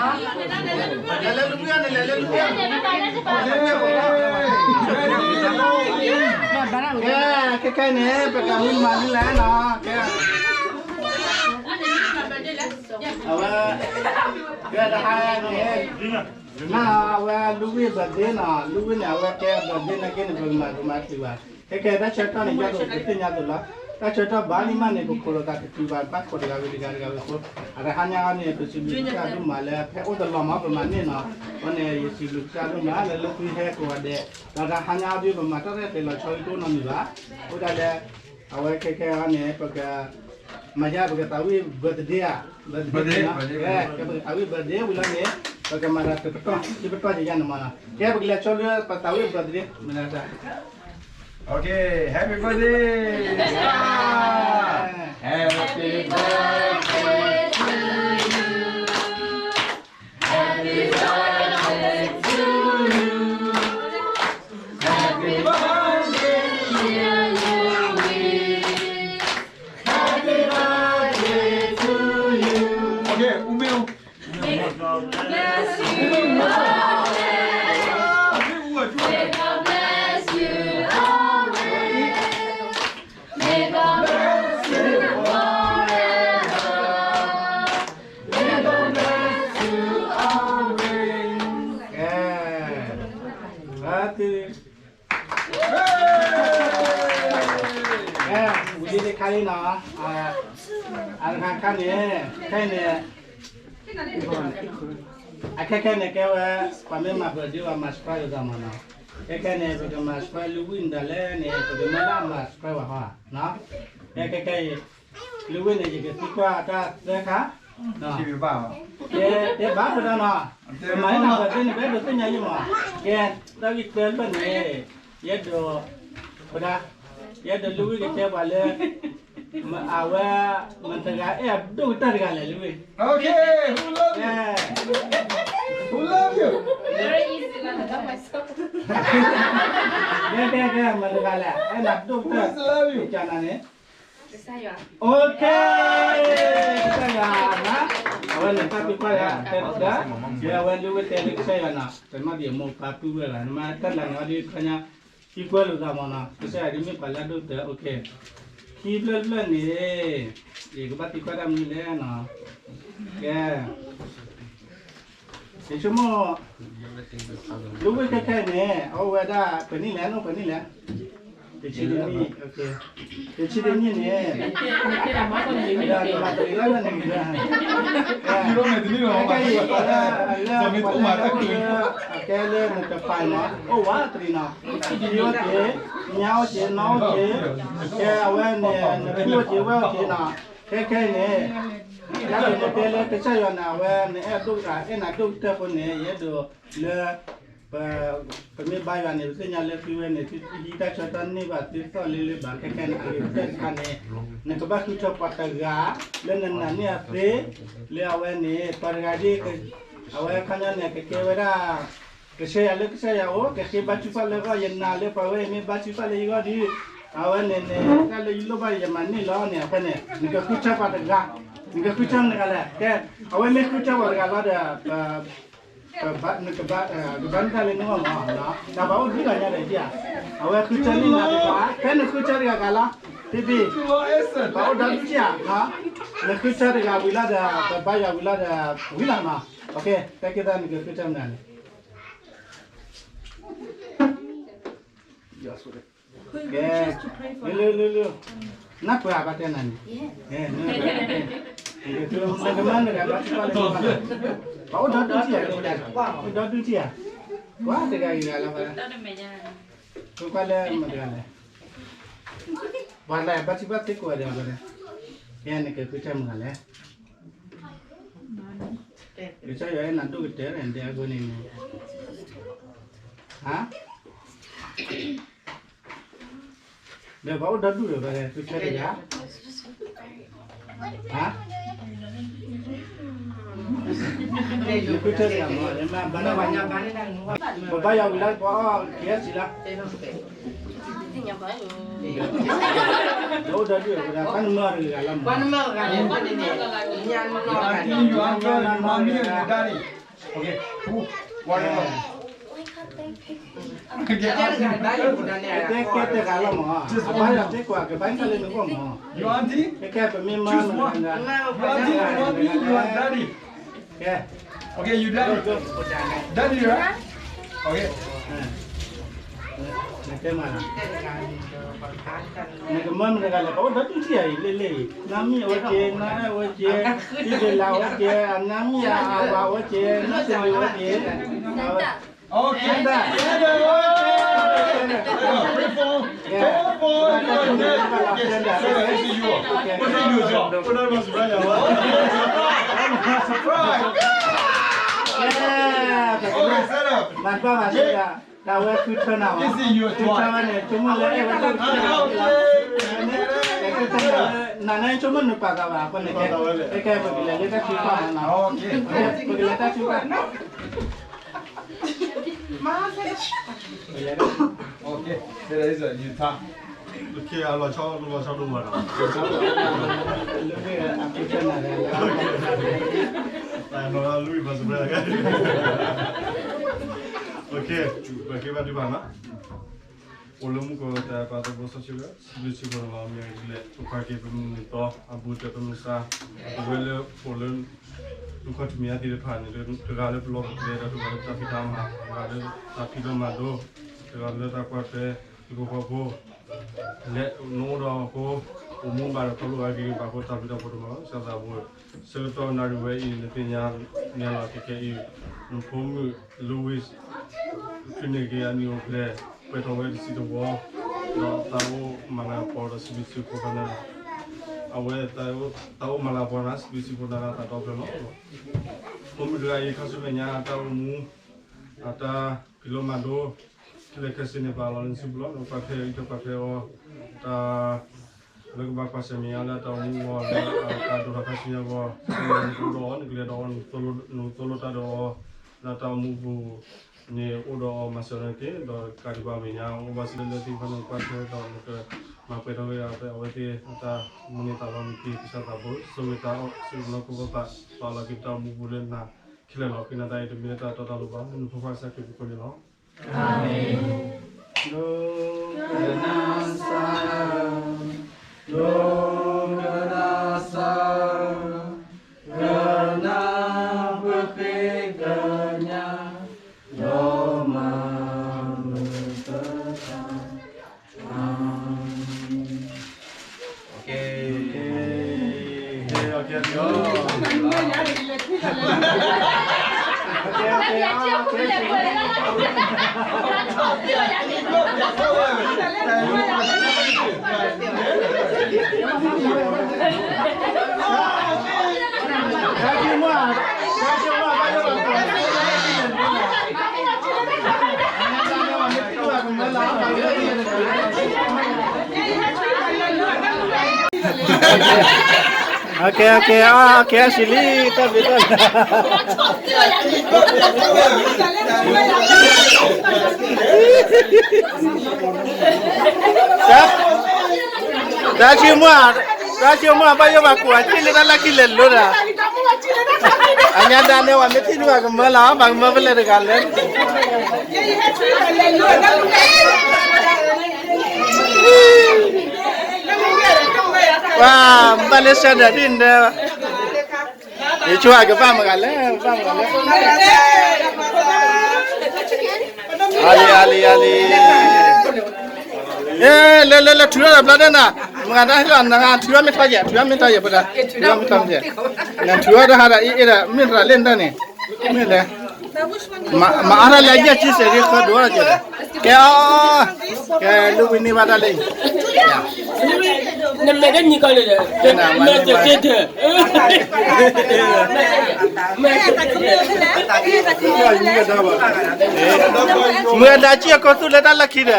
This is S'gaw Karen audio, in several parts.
လဲၤလၢလူဝံၣ်န့ၣ် လဲၤလၢလူဝံၣ် ကဲ ခဲခဲန့ၣ် ပကမုၢ်မၤလံလဲၣ်နီၤ ကဲ အဝဲ ကဲတဟါန့ၣ် နအဝဲလူဝံၣ် birthday နီၤ လူဝံၣ်န့ၣ် အဝဲကဲ birthday နာ်က့န့ၣ် ပကမၤကမၤတုၤဘၣ် ခဲခဲတၢ်ဆၢကတီၢ်န့ၣ် ယဲဒိးပသ့ၣ်ညါသိးလီၤ တၢ်ဆၢကတီၢ်ဘၣ်လံမးန့ၣ် ပခိးလိာ်သးတတုၤဘၣ် ဘၣ်ခိးတဂၤဝံၤတဂၤတဂၤဝံၤအဃိ အတဟါညါအံၤန့ၣ် ပစံးဘျုးကစၢ်ဒိၣ်မးလၢ ဖဲအိၣ်တလီၤမး ပမၤန့ၢ်နီၤ အဃိန့ၣ် ယစံးဘျုးကစၢ်ဒိၣ်မးလၢ လၢသုဟဲကိးဂၤဒဲး ဒီးတဟါညါအံၤဒုး ပမၤတၢ်ရဲၣ်ကျဲၤလီၤဆီဂံၢ်တအိၣ်နီတမံၤဘၣ် အဃိဒၣ်လဲာ် အဝဲခဲခဲအံၤန့ၣ် ပက မၤယါပကသးဝံၣ် birthday ဧါ birthday ကဲပကသးဝံၣ် birthday ဝံၤလီၤန့ၣ် ပကမၤဒီးတပတီၢ် တပတီၢ်ယယါန့ၣ်မးနီၤ ကဲပကလဲၤဆိလၢပသးဝံၣ် birthday မနုၤ Okay, happy birthday, Star. Happy birthday to you. Happy birthday to you. Happy birthday, dear Louis. Happy birthday to you. Okay, Umeo. May God bless you always. May God bless you always. May God bless you forever. May God bless you always. Yeah. ဝံၤလံတခါလံနီၤ, အတခါခါန့ၣ် ခဲအံၤန့ၣ် အခဲခဲန့ၣ် ကဲဝဲ ပှၤမ့ၢ်မၤ birthday ဝဲ မၤ surprise လိာ်သးမးနီၤ, ခဲခဲန့ၣ် ပကမၤ surprise လူဝံၣ်န့ၣ်ဒၣ်လဲာ်န့ၣ် ပကမၤဒၣ်မၤ surprise ဝဲဟီနီၤ, ခဲခဲခဲအံၤ လူဝံၣ်န့ၣ် ယကသံကွၢ်တၢ်သၢခါ တဲဘၣ်ပဒၣ်နီၤ, ပမၤန့ၢ်နၤ birthday န့ၣ် ပအဲၣ်ဒိးသ့ၣ်ညါယံမး, ကဲ တၢ်ဂ့ၢ်တၢ်လၢာ်န့ၣ် ယအဲၣ်ဒိး ပဒၣ် ယအဲၣ်ဒိးလူဝံၣ်ကတဲပှၤလၢ အဝဲ မတၤတဂၤအဲၣ်အဒိၣ်ကတၢၢ်တဂၤလဲၣ် လူဝံၣ်, Okay, who love you? Who love you? ကဲ ကဲ ကဲ မတၤတဂၤလဲၣ် အဲၣ်နၤဒိၣ်ကတၢၢ် Who love you? ကနၤန့ၣ် Okay, ကစၢ်ယွၤ, အဝဲန့ၣ်တၢ်သံကွၢ်တၢ် တဲတၢ်, ယဲအဝဲလူဝံၣ်တဲလၢကစၢ်ယွၤနီၤ, ပမၤဒ်အမိၢ်ပၢ်ပုၢ်ဝဲၢ်ဘၣ်, နမၤတၢ်လၢန့ၣ်အီၤဒ်ခီညါ သံကွၢ်လိာ်သးမးနီၤ, ကစၢ်ယွၤဒ်မ့ၢ်ပှၤလၢအဒိၣ်ကတၢၢ် Okay, ခံဖျၢၣ်တဖျၢၣ်န့ၣ် ယကဘၣ်သံကွၢ်တၢ်မနုၤလဲၣ်နီၤ, ကဲ ယဆိကမိၣ် လူဝံၣ်ခဲခဲအံၤန့ၣ် အအိၣ်ဝဲဒၣ် ပှဲၤနံၣ်လဲၣ်, နအိၣ်ပှဲၤနံၣ်လဲၣ်, တဆံတနံၣ်, တဆံတနံၣ်န့ၣ် ဒီးနဘၣ်တရံးလၢနဂ့ၤလၢ ခဲခဲအံၤ ပှၤလၢ လၢ အကဲလၢနတပာ်နီၤ အိၣ်ဝဲတရံးနီၤ, ခံအိၣ်က့ၤ, ညါအိၣ်က့ၤ, နီၢ်အိၣ်က့ၤ, ကဲအဝဲန့ၣ် နဖုအိၣ်က့ၤ ဝဲၢ်အိၣ်က့ၤနီၤ, ခဲခဲအံၤန့ၣ် တၢ်လၢနတဲလၢကစၢ်ယွၤန့ၣ် အဝဲနအဲၣ်ဒိၣ်တၢ် အဲၣ်နၤဒိၣ်ကတၢၢ်အဃိန့ၣ် ယအဲၣ်ဒိးလၢ ပ ပမ့ၢ်ဘါယွၤန့ၣ် ပသ့ၣ်ညါလၢသုဝဲန့ၣ် သုဟံးတၢ်ဆၢတၢ်န့ၢ်ဘၣ်သုသီၣ်လၢလၢဘၣ် ခဲခဲန့ၣ် အဂ့ၤကတၢၢ်တခါန့ၣ် နကဘၣ်ဃုထၢပှၤတဂၤ လၢနနာ်န့ၢ်အသ့ လၢအဝဲန့ၣ် ပှၤတဂၤဒ် အဝဲခီပညီန့ၣ် ကကဲဝဲဒၣ် ကဆှၢယၤလၢကစၢ်ယွၤအအိၣ် ကဃ့ဘါထုကဖၣ်လၢအဂီၢ် ယနာ်လၢပှၤဝဲအံၤမ့ၢ်ဘါထုကဖၣ်လၢယဂီၢ်ဒီး အဝဲန့ၣ်န့ၣ် တၢ်လၢယလိၣ်ဘၣ်ယမၤန့ၢ်လီၤန့ၣ် အဃိန့ၣ် နကဃုထၢပှၤတဂၤ နကဃုထၢမတၤတဂၤလဲၣ် ကဲ အဝဲမ့ၢ်ဃုထၢပှၤတဂၤလီၤဒီး နကဘါ ကဘါန့ၢ်တၢ်လၢနဂီၢ်မး တၢ်ဘၣ်အိၣ်ဒ်သိးညါဒီးဧါ အဝဲဃုထၢန့ၢ်နၤတဂၤ ဖဲနဃုထၢတဂၤဂၤလီၤ ဖံဖံ ဘၣ်အိၣ်ဒီဒူၣ်ထံၣ်ဧါ နဃုထၢတဂၤဝံၤလီၤဒီး ပဘါယွၤဝံၤလီၤဒီး ဝံၤလီၤနီၤ ကဲ တၢ်ကဲသးနကဃုထၢမတၤန့ၣ် ကဲ လၢ လၢ လၢ နၢ်ပၢၢ်ဘၣ်တဲနၤန့ၣ် နကမၤနကဘၣ် အိၣ်ဒီဒူၣ်ထံၣ်ဧါ အိၣ်ဒီဒူၣ်ထံၣ်ဧါ ကွၢ်တဂၤဂၤလၢၤဘၣ် ကွၢ်လၢမတၤတဂၤလဲၣ် ပှၤလၢဘါထုကဖၣ်သ့ကိးဂၤဒဲး ကဲနကဃုထၢမတၤလဲၣ် ကစၢ်ယွၤအဲၣ်နၤဒိၣ်ကတၢၢ်န့ၣ် ဒဲအဂီၢ်န့ၣ် ဟါ ဒီးပှၤအိၣ်ဒီဒူၣ်ဒီး ပှၤဃုထၢတဂၤ ဟါ ဃုထၢတဂၤမ့ၢ် ပဘါယွၤဝံၤလီၤ ပအီၣ် KFC လီၤ အိၣ်ဒီးဒုၣ်ဝဲဒၣ် ပှၤနမၢတဂၤလီၤမး, ပှၤနမၢတဂၤန့ၣ် ပှၤန့ၣ်န့ၣ် ညါနမၢတဂၤန့ၣ် you answer your mommy or your daddy. Okay, who? One of them. ကဲတဂၤလီၤမး, just one. ကဲတဂၤလီၤမး, အဘၣ်ယွၤစ့ၢ်ကီး ကဘၣ်ကလၢနဂီၢ်မး, your auntie? ကဲ ကဲ ပမ့ၢ်မၢ choose one. Your auntie, your mommy, your daddy. ကဲ Okay, you daddy. Daddy, right? Okay. နတဲမး, နကမၢမတဂၤလဲၣ်, ပအိၣ်ဒီးတူၢ်ထံၣ်အံၤ လ့ၣ်လ့ၣ်အံၤ, နါမံၣ်အဝဲက့ၤ, နါအဲၣ်ဝဲက့ၤ, အံၣ်ဒလးဝဲက့ၤ, အနါမံၣ်အဝၤဝဲက့ၤ, နါစလံဝဲက့ၤ, Okay. Sandra. Sandra. Pray for, pray for your nephew. Okay, Sandra, this is you. This is you, sir. Surprise. Okay, Sandra. တၢ်ဝဲဃုထၢနၤဘၣ်, ဃုထၢဝဲန့ၣ် ဆိကမိၣ်လၢအဲၣ်ဝဲဒၣ်, နၤန့ၣ်ဆိကမိၣ်နပာ်သးဘၣ်အဃိန့ၣ်, ကဲ ကဲ ပကလဲၤလၢတၢ်ထုကဖၣ်မးနီၤ, ပကလဲၤတၢ်ထုကဖၣ်. Okay, အလီၤဆီ လီၤဆီဒိၣ်မးနီၤ, လွံၢ်ဘၣ်စံးဘျုး, Okay, ပက့ၤဘၣ်ဒံးဘၣ်နီၤ. အိၣ်လၢမူခိၣ်တၢ်ပာ်သဘိစီဆှံဝဲ, စံးဘျုးစံးဖှိၣ်လီၤ မ့ၢ်ဒ်လဲၣ် ပပှၤက့ၤပမုၢ်နံၤသီ အဘူးကတၢၢ်ပမုၢ်ဆါ, ပဝဲလၢအိၣ်လၢ ဒူၣ်ခီၣ်ထံးမဲာ်ညါသ့ၣ်တဖၣ်န့ၣ် တဂၤလၢပလီၢ်ပကျဲဒီး တဂၤလၢတၢ်ဖံးတၢ်မၤ, တဂၤလၢတၢ်ဖံးဒိၣ်မၤဒိၣ်, တဂၤလၢတၢ်ကွၢ်ထွဲ ဟံၣ်ဖိဃီဖိ, လဲၤနအိၣ်ဒီးအဃိ, အိၣ်မူဘၣ်ဒီးခီဖျိအဂ့ၤဘၣ်အဃိ တၢ်ဘျုးတၢ်ဖှိၣ်တမၤလီၤ ကစၢ်သးဘိ, ဆၢကတီၢ်နၣ်ရံၣ်ဝဲအံၤ နသ့ၣ်ညါနဲလီၤခဲကဲအံၤ, နဖိမုၣ် Louis ဖုန့ၢ်က့ၤအနံၣ်အိၣ်ဖျဲၣ်, ပှဲၤထီၣ်ဝဲတဆံတဝီ, ဒီးသးအိၣ်မၤလၤကပီၤဒီးစံးဘျုးစံးဖှိၣ်ဖဲန့ၣ်, အဝဲသးအိၣ်မၤလၤကပီၤနၤ စံးဘျုးစံးဖှိၣ်နၤလၢသးဒီဖျၢၣ်လီၤ. ဖိမုၣ်တဂၤအံၤ ခါဆူမဲာ်ညါအတၢ်အိၣ်မူ, အတၢ်ဖံးလိမၤဒိး, ခဲလၢာ်ခဲဆ့န့ၣ် ပာ်လီၤလၢနစုပူၤလီၤ. နကွၢ်ထွဲအံၤ တကွၢ်ထွဲအီၤ, တၢ် လၢကဘၣ်ကွၢ်ဆၢၣ်မဲာ်ညါလၢတၢ်အိၣ်မူအဂီၢ် လၢတၢ်ဒိၣ်ထီၣ်ခါဆူညါအဂီၢ်, နကအိၣ်ဒီးအီၤ နကလဲၤဒီးအီၤ, နသိၣ်လိတၢ်ဒီးအီၤ, လၢတၢ်အိၣ်မူပူၤန့ၣ် အိၣ်ဒီးအီၤမၤစၢၤနၤတက့ၢ်. ဒီးကးဒံးဘၣ်မဲာ်ညါ အိၣ်ဘၣ်စ့ၢ်လၢလၢသ့ၣ်တဖၣ်န့ၣ် ကွၢ်ထွဲဒီးနကမၤပှဲၤထီၣ်ဝဲဒၣ်ဖဲအဝဲသ့ၣ်အတၢ်မူန့ၢ်သးလီၤ. နက့ၤကစၢ်သးဘိ ဆိၣ်ဂ့ၤတၢ်အီၣ် ဆိၣ်ဂ့ၤနီၢ်ခိသး ပာ်လီၤက့ၤတၢ်အိၣ်မူပူၤလၢနၤခဲလၢာ်လီၤ. ဃ့နၤတၢ်အံၤတမ့ၢ်လၢတၢ်တီတၢ်လိၤဘၣ်, လၢနဖိခွါကစၢ်ခရံာ်အမံၤန့ၣ်လီၤ. အၤမ့ၣ်. ဒိကနၣ်စၢ်, ဒိကနၣ်စၢ်, ကနၣ်ပဃ့ကညး, ဒီးမၤမုာ်ပသး, အၤမ့ၣ်. Okay. Okay. Okay. Okay, okay, okay, Ashley, တၢ်ဘျုးတၢ်ဘျုး. တၢ်ဆိကမိၣ်, တၢ်ဆိကမိၣ် ဘၣ်ယိၣ်ဘၣ်ကူၣ် အစံၣ်လၢတၢ်လၢခံလဲၤလိၤဒီး, အညါဒါန့ၣ် ပှၤမ့ၢ်ထံၣ်ဒုး ပှၤကမၢလီၤ, ပှၤကမၢဖဲလဲၣ်တဂၤလဲၣ်. ပှၤဘၣ်လၢဆၢဒၢးဒ်န့ၣ်, ယဆိကမိၣ်ကဘၣ်မတၤလဲၣ်, ဘၣ်မတၤလဲၣ်. အါလံ အါလံ အါလံ. လၢ လၢ လၢ ထုးထီၣ်ဒီးဘျီဒဲးနၤ, မတၤတၢ်ဟ့ၣ်လီၤနၤ, ထုးထီၣ်မ့ၢ်ထီၣ်ယဲၢ်, ထုးထီၣ်မ့ၢ်ထီၣ်ယဲၢ် ပဒၣ်, ထုးထီၣ်မ့ၢ်ထီၣ်ယဲၢ်, နထုးထီၣ်တၢ်ဟးဒီးအံၤ အ့ၣ်ဒီး မ့ၢ်တၢ်လၢနတၢ်န့ၣ်, မ့ၢ်လဲၣ်. မၤအါထီၣ်လၢယဲၢ်ဆံစဲးဒ်ဃီဒိၣ်ထီၣ်ကဲဒီး, ကဲအီၤ, ကဲ လူဝံၤန့ၢ်ဘၣ်တၢ်လၢအံၤ, နမဲာ်တနံၤကီးန့ၣ်ဒီး, မဲာ်တကဲဒီး, မုၢ်အဒါကံၢ်အကိးသူၣ်လၢတၢ်လၢခံဒီး.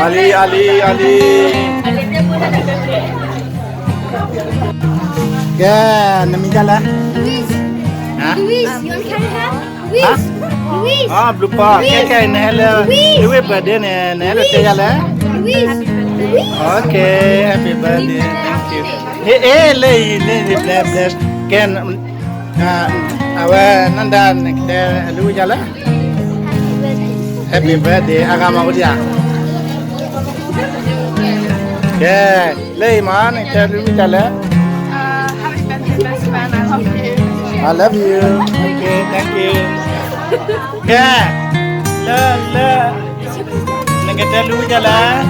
အီလံ အီလံ အီလံ. ကဲ, နမံၤဒ်လဲၣ်. Louise, you wanna carry her? Louise, Louise. ဘျုးပီၢ်, ကဲ ကဲ နဟဲလၢ Louis birthday န့ၣ် နဟဲလၢတဲယၤလဲၣ်. Louise, Louise. Okay, happy birthday, thank you. ဟ့ၣ် အ့ လၢအံၤ လၢအံၤ bless, bless. ကဲ, အဝဲ နဒၣ် နကတဲ Louis ယၤလဲၣ်. Happy birthday အဂၤမၤအိၣ်ဒံးဧါ. ကဲ, လၢအံၤမး နကတဲ Louis ယၤလဲၣ်. I love you. Okay, thank you. ကဲ, လၢ လၢ နကတဲ Louis ယၤလဲၣ်.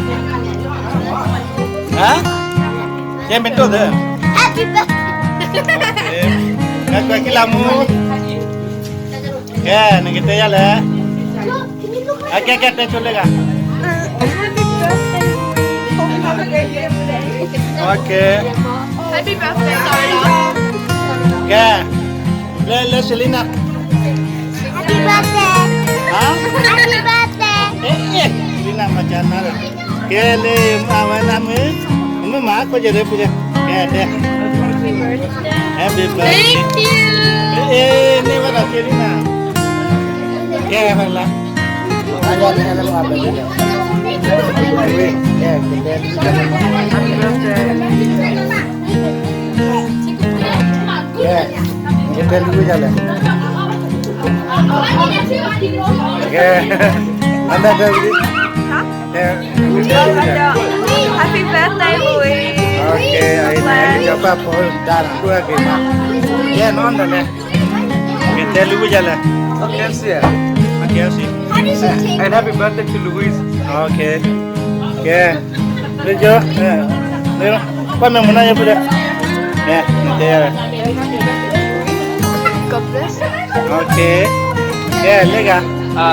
ဟါ, ယဲမ့ၢ်တိၢ်သၢ Happy birthday. ကဲ, ကဲ ကံလၤမူ. ကဲ, နကတဲယၤလဲၣ်. အကဲ ကဲ တဲဆိလၢဂၤ. Okay. Happy birthday. ကဲ, လၢ လၢ Selena. Happy birthday. ဟါ, Happy birthday. အ့ အ့ Selena မၤကနၤလီၤ. ကဲ လၢ အဝဲနမုၢ်, မုၢ်မၤခိၣ်ယဲၢ်ဒၢပူၤလၢ, ကဲ တဲ Happy birthday. Thank you. အ့ အ့ န့ၢ်ဝဲဒၣ် Selena. ကဲ ဖဲလၢ ကဲ, နကတဲ Louis ယၤလဲၣ်. ကဲ, အနၢ်တဲဝံၤလံ. Happy birthday, Louis. Okay, အံၤနကပာ်ဖီဒါနၤဒိၣ်အက့ၤမး. ကဲ, နီၢ်နီၢ်လဲၣ်. ကဲ, တဲ Louis ယၤလဲၣ်. Okay, okay. And happy birthday to Louis. Okay. ကဲ, လၢကၠိ, လၢ, ကွၢ်မဲာ်မုၢ်နီၢ်ယဲၢ်ပူၤဒီး, ကဲ, နတဲယၤလဲၣ်. God bless. Okay. ကဲ, လၢဂၤ.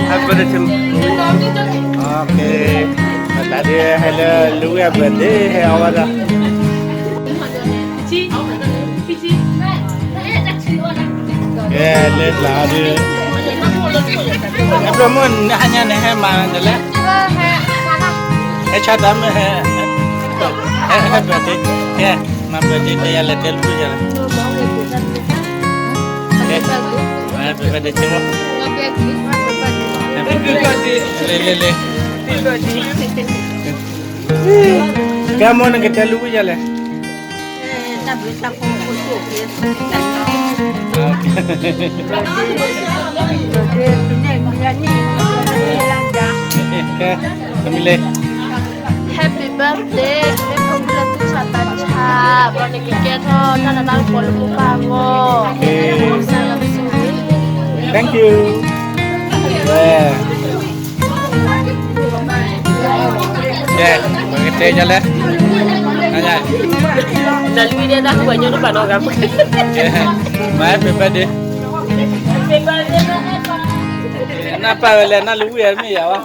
Happy birthday to Louis. Okay. တၢ်ဒ်ဟဲလၢ Louis အ birthday ဟဲအီၣ်ဝဲဒၣ်. ကဲ, လၢကျါဒ်, အဖျၢၣ်မုၣ် ဟါညါန့ၣ်ဟဲမၤဒ်လဲၣ်, ဟဲဆါတၢ်မ့ၢ်ဟဲ, ဟဲ birthday, ကဲ, မၤ birthday တဲယၤလဲၣ်, တဲ Louis ယၤလဲၣ်. ကဲ, happy birthday ဆ့မိၣ်, happy birthday လံ လံ လံ. ကဲ, မိၢ် နကတဲ Louis ယၤလဲၣ်. တၢ်ဘျုးတၢ်ဖှိၣ် ကဲ, တမံၤလံ. Happy birthday, မ့ၢ်ဖိလၢသူၣ်ဆးသးဆး, ဘၣ်နကကဲထီၣ်တၢ်နးတၢ်ကပီၤလၢမိၢ်ပၢ်အဂီၢ်. Thank you. ကဲ, ပကတဲယၤလဲၣ်. နၤ Louis ဒဲဒၣ် ပှၤညီတဘၣ်နီတဂၤ. ကဲ, မၤ happy birthday. နၢ်ပၢ်ဝဲလဲၣ်, နၢ် Louis မ့ၢ်ယၤဝဲ.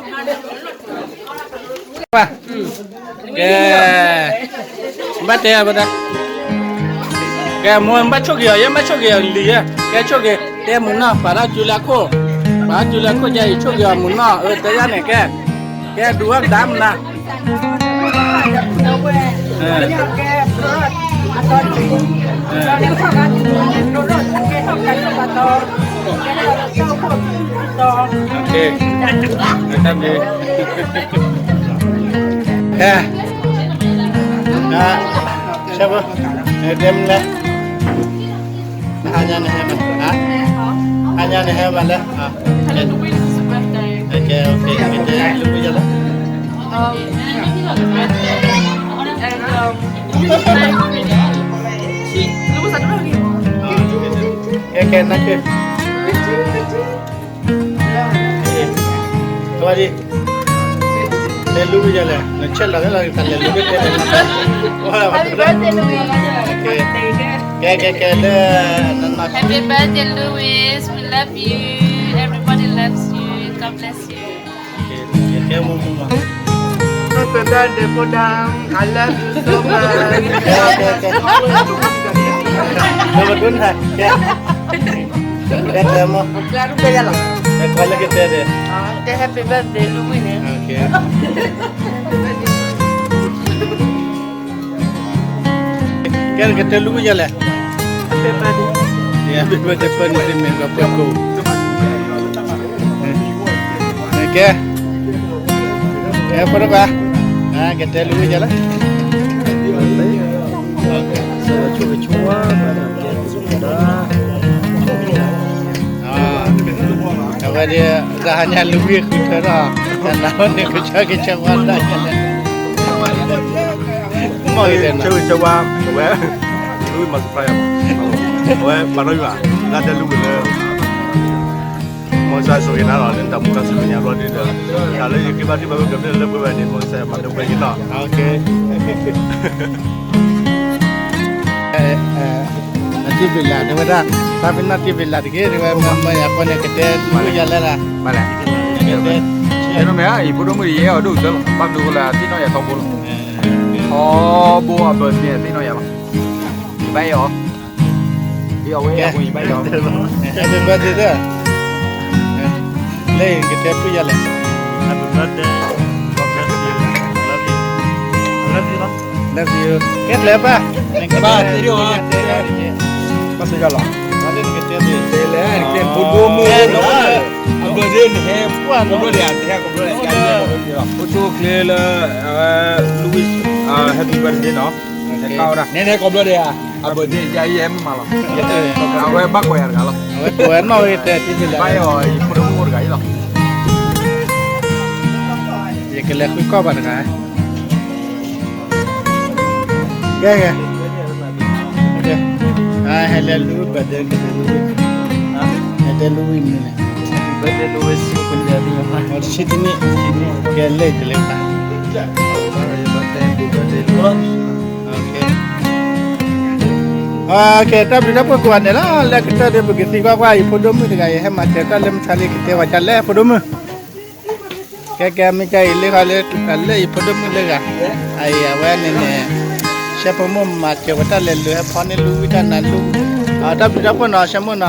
ကဲ, ဘၣ်တဲဘၣ်တဲ, ကဲ, မိၢ် ဘၣ်ဆိၣ်ဂ့ၤအီၤ, ယဲဘၣ်ဆိၣ်ဂ့ၤအီၤလံယဲ, ကဲ ဆိၣ်ဂ့ၤ, တဲမုၢ်နီၢ် ပာ်ထီၣ်ကၠူလၢခိၣ်, ပာ်ထီၣ်ကၠူလၢခိၣ်ယဲအံၤ ဆိၣ်ဂ့ၤအီၤမုၢ်နီၢ်, အၢ တဲယၤန့ၣ် ကဲ, ကဲ ဒုးဝဲကဒါမုၢ်နၤ. ကဲ, ဆၢဖိ, တဲမုၢ်လဲၣ်. ဟါညါန့ၣ်ဟဲမး, ဟါညါန့ၣ်ဟဲမးလဲၣ်. Okay, okay, ကဲ တဲ Louis ယၤလဲၣ်. Okay, နၢ်က့ၤ, ကဲ, တဲ Louis ယၤလဲၣ်, နဆဲးလီၤလၢတၢ်လဲၤ Louis တဲလဲၣ်. Happy birthday, Louis. ကဲ, ကဲ, ကဲ, လၢ, Happy birthday, Louis. We love you. Everybody loves you. God bless you. ကဲ, ကဲ, ကဲ, မိၢ်, မိၢ်, မိၢ်. Happy birthday, ဖိဒါ, I love you so much. ကဲ, ကဲ, ကဲ, ကဲ, ကဲ, မိၢ်, ကဲ, ကဲ, ကဲ, မိၢ်. ကဲ, ကွၢ်လၢကတဲဒဲး. ကဲ, happy birthday, Louis န့ၣ်. ကဲ ကဲ နကတဲလူၤဝံၣ်ယၤလဲၣ်. Happy birthday ပၢ်န့ၣ် မ့ၢ်ကပှဲၤကိး ကဲ ကဲ ဖိဒိၣ်ခွါ ကတဲလူၤဝံၣ်ယၤလဲၣ်. အဝဲဒၣ် တၢ်ဟါညါလူၤဝံၣ်ဃုထၢထီၣ် တၢ်နးန့ၣ် ကဆၢကဆၢဝါဒၣ်လဲၣ် မ့ၢ်ဂ့ၤတဲ ဆၢဂ့ၤဆၢဝါ အဝဲ လူၤဝံၣ်မၤ surprise အဝဲ ပာ်ထီၣ်ယွၤ လၢတဲလူၤဝံၣ်လၢ မုၢ်ဆါဆိၣ်ဂ့ၤနၤလီၤ လၢတၢ်မူတၢ်စူၢ်ကညီဘျီဒ်ဒီး တၢ်လၢယက့ၤဘၣ်ထံၣ်ဘၣ်ဝဲကမျၢၢ်လၢပှဲၤဝဲန့ၣ် မုၢ်ဆါမၤလၢပှဲၤက့ၤလီၤ. အတံၢ်ဘ့ၣ်လး တဲဝဲဒၣ် သးပ့ၤနီၣ်တံၢ်ဘ့ၣ်လးတက့ၢ် တဲဝဲ မ့ၢ်ယၤပှဲၤန့ၣ် ကတဲလူၤဝံၣ်ယၤလဲၣ်လၢ ကတဲ ယဖိဒိၣ်မုၣ်တယဲအီၤဒိၣ်ကတၢၢ်လီၤ ဘၣ်မနုၤဃိလဲၣ် အသ့ၣ်နီၣ်ယၤထီဘိလီၤ ထီဘိအဘၢၣ်စ့ၣ် အသ့ၣ်နီၣ်ယၤလီၤ ယဘၣ်အီၤ ယအီၤဝဲအီၤ ယဘၣ်အီၤ Happy birthday လၢကတဲဖုယၤလဲၣ် Happy birthday God bless you love you love you ကဲကျဲၤပၢ် ဘၣ်သ့ၣ်ဒီး ဘၣ်သ့ၣ်ဒီးလီၤ တဲလဲၣ် ကဲဖိဒိၣ်မုၣ် အဘၢၣ်ဒ့န့ၣ် ဟဲပှၢ်ဘျီဒံး တဟဲကဘျီဒံး အိၣ်ဆူၣ်အိၣ်ချ့လၢ လူၤဝံၣ် Happy birthday နီၤ နဲနဲကဘျီဒံးဧါ အဘၢၣ်ဒ့ယၤအံၤဟဲမုၢ်မးလီၤ အဝဲဘၣ်ကိးယၤတဂၤလီၤ အဝဲကိးဝဲနီၣ်ဂ့ၤတဲ ဘၣ်အီၤ ယဖိဒိၣ်မုၣ်တဂၤအံၤလီၤ ယကလဲၤဃုကီၢ်ဘၣ်တဂၤ ကဲကဲ ဟဲလဲၤလူၤဝံၣ် birthday ကတဲလူၤဝံၣ် ဟဲတဲလူၤဝံၣ်မနုၤလဲၣ် Happy birthday လူၤဝံၣ် ဆံတနံၣ် ကဲလၢတလၢပၢ် ကဲ တၢ်ဘျုးတၢ်ဖှိၣ်ကိးဂၤဒဲးလီၤ လၢကတၢၢ်ဒီး ပကသံကွၢ်ကွၢ် ယဖိဒိၣ်မုၣ်တဂၤအံၤ ဟဲမၤစၢၤတၢ်လၢမုၢ်ဆါလံ ကတဲဝဲဒ်လဲၣ် ဖိဒိၣ်မုၣ် ကဲကဲ မ့ၢ်ကဲအံၤ လၢဃီလၢ လၢယဖိဒိၣ်မုၣ်လၢဂၤ အံၤ အဝဲန့ၣ်န့ၣ် ရှဲဖိမိၢ်မၤစၢၤဝဲတၢ်လဲၤလူၤ ဟဲဖီန့ၢ်လူၤဝံၣ်တၢ်နၤလူၤ တၢ်ဘျုးတၢ်ဖှိၣ်နီၤ ရှဲမိၢ်နီၤ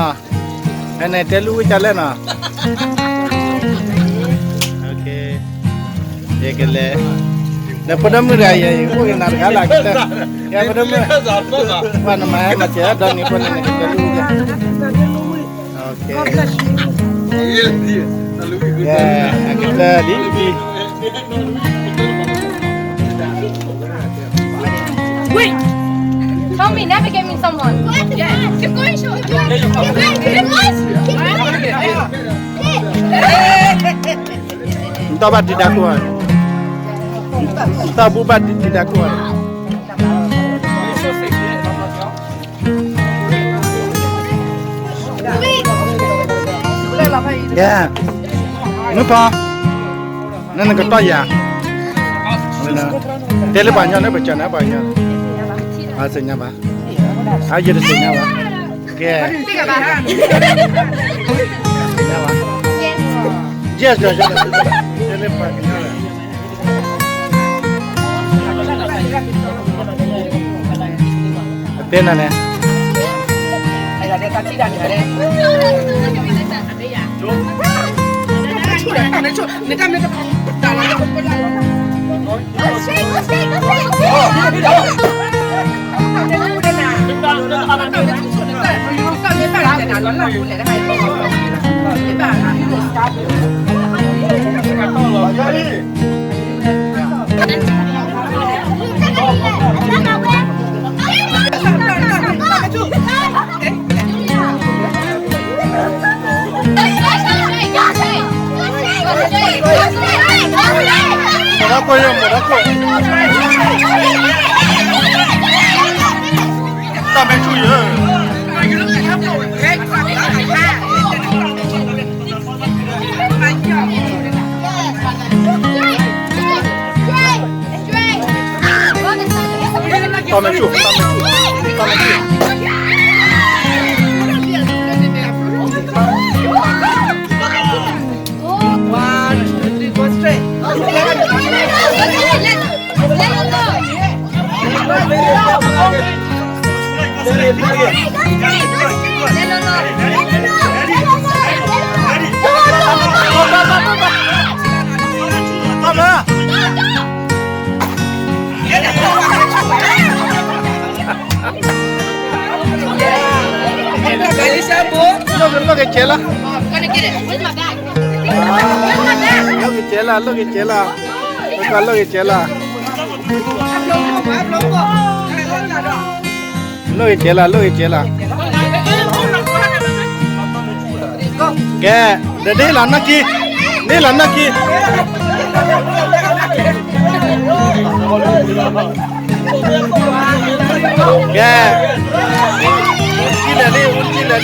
အန့ၣ်တဲလူၤဝံၣ်တၢ်လဲၣ်နီၤ ယကလဲၤ ဒီးဖိဒိၣ်မုၣ်တဂၤ ယအိၣ်ကနၤတဂၤလၢကတၢၢ် ကဲဖိဒိၣ်မုၣ် ပှၤနမၤဟဲမၤစၢၤဒီးန့ၣ် ဖိန့ၣ် ကတဲလူၤဝံၣ် Okay. Yeah, I can tell you. Wait! Help me navigate me someone. Yeah, keep going, show. Keep going. Keep going. Keep going. နတၢ်ဘၣ်တံာ်တာ်ခိၣ်ဧါ, နတၢ်ဘူၣ်ဘၣ်တံာ်တာ်ခိၣ်ဧါ. ကဲ, မုၣ်ဖီ, နနကတီၢ်ယၤ, တဲလၢပှၤကညီန့ၣ် ပကၢၤန့ၣ်ပှၤကညီ, အသ့ၣ်ညါဘၣ်, အယတသ့ၣ်ညါဘၣ်, ကဲ, သ့ၣ်ညါဘၣ်, yes, yes, yes, တဲလၢပှၤကညီ, အတဲနၤန့ၣ်, One, two, three, go straight. ကဲလီၤ, လိၣ်က့ၤကဲလီၤ, လိၣ်က့ၤကဲလီၤ, လိၣ်က့ၤကဲလီၤ, လိၣ်က့ၤကဲလီၤ, ကဲ, ဒ်လီၤနီၢ်ကံ, ဒ်လီၤနီၢ်ကံ, ကဲ, အူကံလဲၤလံ, အူကံလဲၤလံ.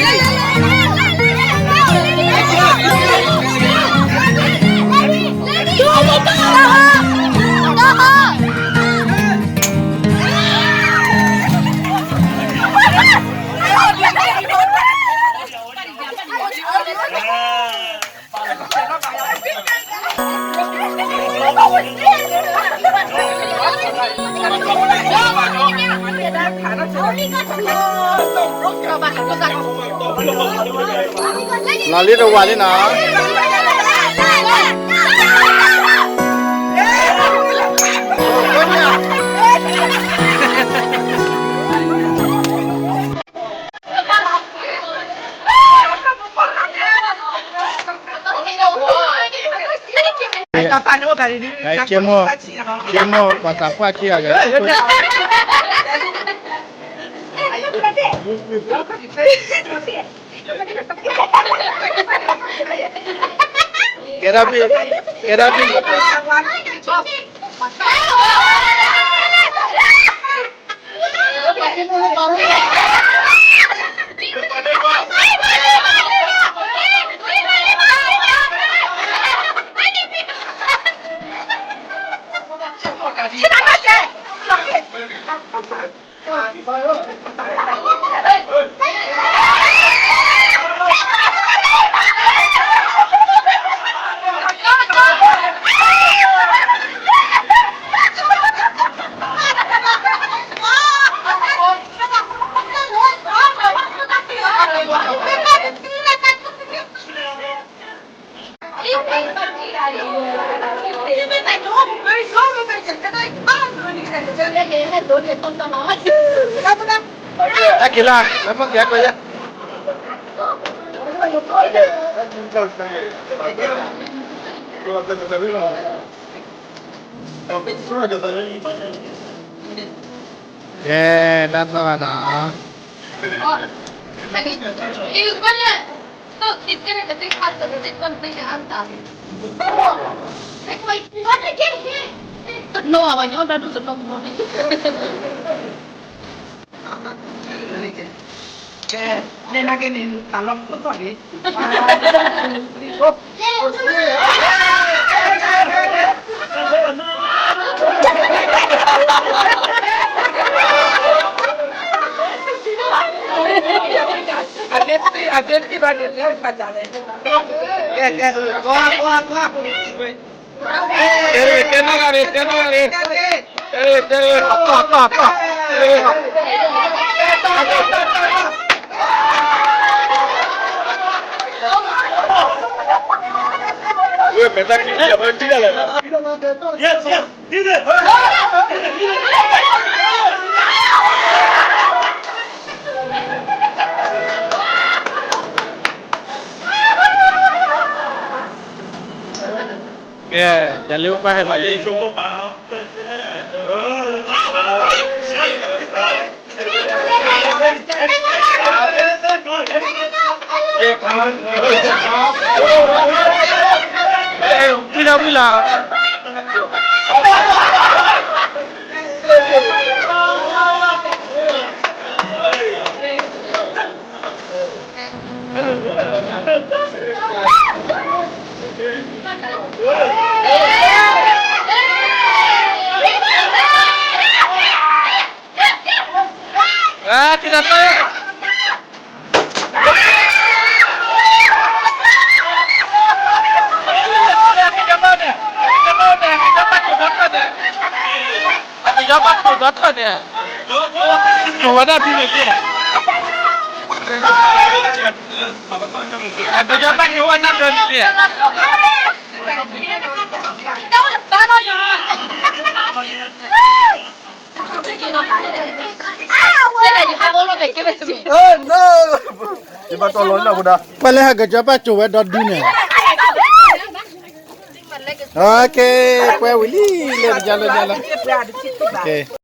လီၤလံတဝၤလံနီၤ. ကဲမိၢ်, ကဲမိၢ် ပှၤသးပှၢ်ခံဂၤကဲ, ကဲဒၣ်ဖံ, ကဲဒၣ်ဖံ. တၢ်က့ၤလၢ, လၢမ့ၢ်ကဲကွဲးယဲ, ကဲ, တၢ်သီၣ်ဂၤနီၤ. တနီၤဘၣ်ညီတၢ်ဒိၣ်တနီၤမနီၤန့ၣ်, ကဲ, နဲနာ်က့န့ၣ်တၢ်လီၤဖိသီၣ်န့ၣ် အဒ့တံၢ်ဘၣ်န့ၣ် လၢပတၢ်လဲၣ်, ကဲ, ကဲ, ကွၢ်, ကွၢ်, ကွၢ်. တဲနီၢ်ဂၤန့ၣ်, တဲနီၢ်ဂၤန့ၣ်, တဲ, တဲ, တဲ, အတီၢ်, အတီၢ်, အတီၢ်, ဝဲမဲာ်သၣ်ခံထံၣ်ဒီး ဝဲထံၣ်တၢ်လဲၣ်. ကဲ, ယၤလၢပၢ်ဟဲလီၤ, ဝံၤလီၤ, ဝံၤလီၤ. အၢ, တံၤသးသီၣ်, အကယီဘၣ်တိၢ်ဒီထၢၣ်န့ၣ်, တိၢ်ဝဲဒၣ်ဖံန့ၣ်, အကယီဘၣ်တိၢ်ဝဲဒၣ်ဖံန့ၣ်. အၢ, နီၢ်, ပှၤလၢဟဲက့ၤကၠီပာ်ကၠိဝဲဒီဒုန့ၣ်, ပှဲၤဝံၤလံ, လၢပယါလၢညါလၢ,